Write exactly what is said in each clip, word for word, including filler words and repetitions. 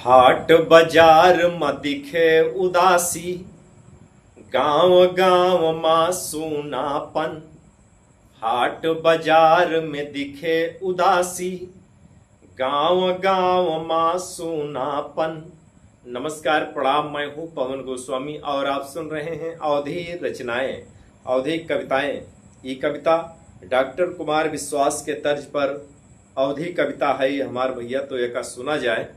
हाट बजार म दिखे उदासी, गाँव गाँव म सूनापन। हाट बजार में दिखे उदासी, गाँव गाँव म सूनापन। नमस्कार, प्रणाम, मैं हूँ पवन गोस्वामी और आप सुन रहे हैं अवधी रचनाएं, अवधी कविताएं। ये कविता डॉक्टर कुमार विश्वास के तर्ज पर अवधी कविता है, हमार भैया, तो एका सुना जाए।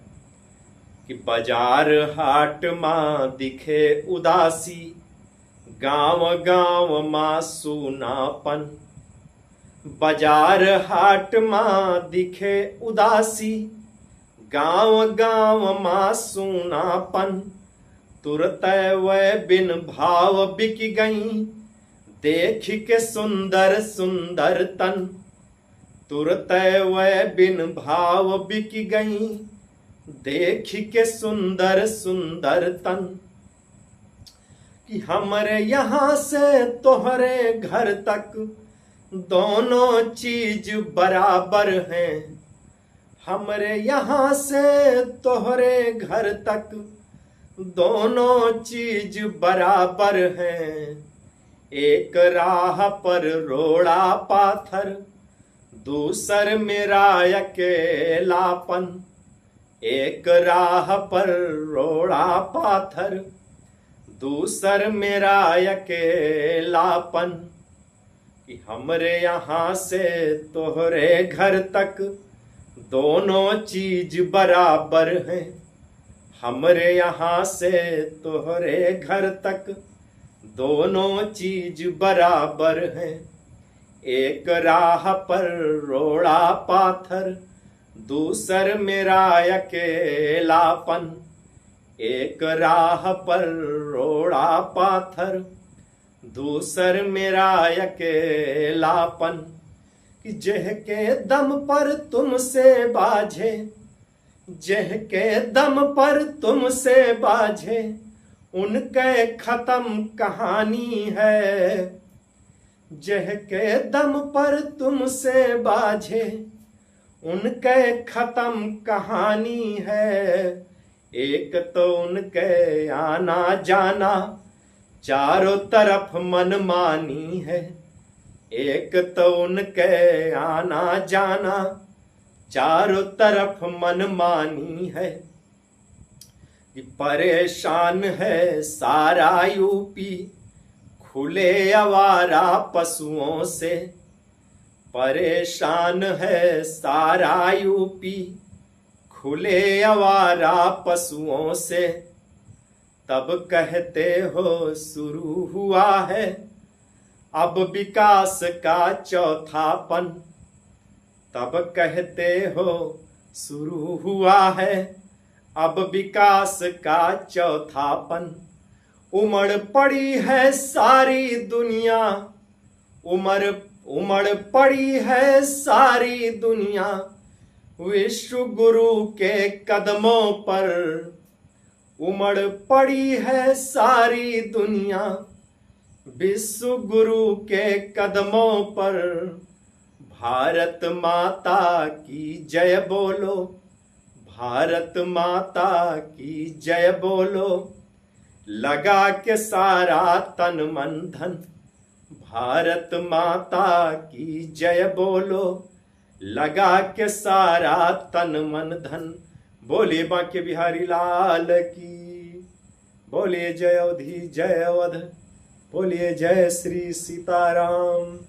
कि बजार हाट मा दिखे उदासी, गाँव गाँव मा सूनापन। बजार हाट मा दिखे उदासी, गाँव गाँव मा सूनापन। तुरतै वै बिन भाव बिकि गई, देखि के सुंदर सुंदर तन। तुरतै वै बिन भाव बिकि गई, देखि के सुंदर सुंदर तन। कि हमरे यहाँ से तोहरे घर तक दोनों चीज बराबर हैं। हमरे यहाँ से तोहरे घर तक दोनों चीज बराबर हैं। एक राह पर रोड़ा पाथर, दूसर मेरा अकेलापन। एक राह पर रोड़ा पाथर, दूसर मेरा अकेलापन। कि हमरे यहाँ से तोहरे घर तक दोनों चीज बराबर हैं। हमरे यहाँ से तोहरे घर तक दोनों चीज बराबर हैं। एक राह पर रोड़ा पाथर, दूसर मेरा अकेलापन। एक राह पर रोड़ा पाथर, दूसर मेरा अकेलापन। कि जेह के दम पर तुमसे बाझे, जेह के दम पर तुमसे बाझे, उनके खत्म कहानी है। जेह के दम पर तुमसे बाझे, उनके खत्म कहानी है। एक तो उनके आना जाना चारों तरफ मनमानी है। एक तो उनके आना जाना चारों तरफ मनमानी है। कि परेशान है सारा यूपी खुले आवारा पशुओं से। परेशान है सारा यूपी खुले आवारा पशुओं से। तब कहते हो शुरू हुआ है अब विकास का चौथापन। तब कहते हो शुरू हुआ है अब विकास का चौथापन। उमड़ पड़ी है सारी दुनिया, उमड़, उमड़ पड़ी है सारी दुनिया विश्व गुरु के कदमों पर। उमड़ पड़ी है सारी दुनिया विश्व गुरु के कदमों पर। भारत माता की जय बोलो, भारत माता की जय बोलो, लगा के सारा तन मन धन। भारत माता की जय बोलो, लगा के सारा तन मन धन। बोलिए बांके बिहारी लाल की, बोलिए जय अवधी जय अवध, बोलिए जय श्री सीताराम।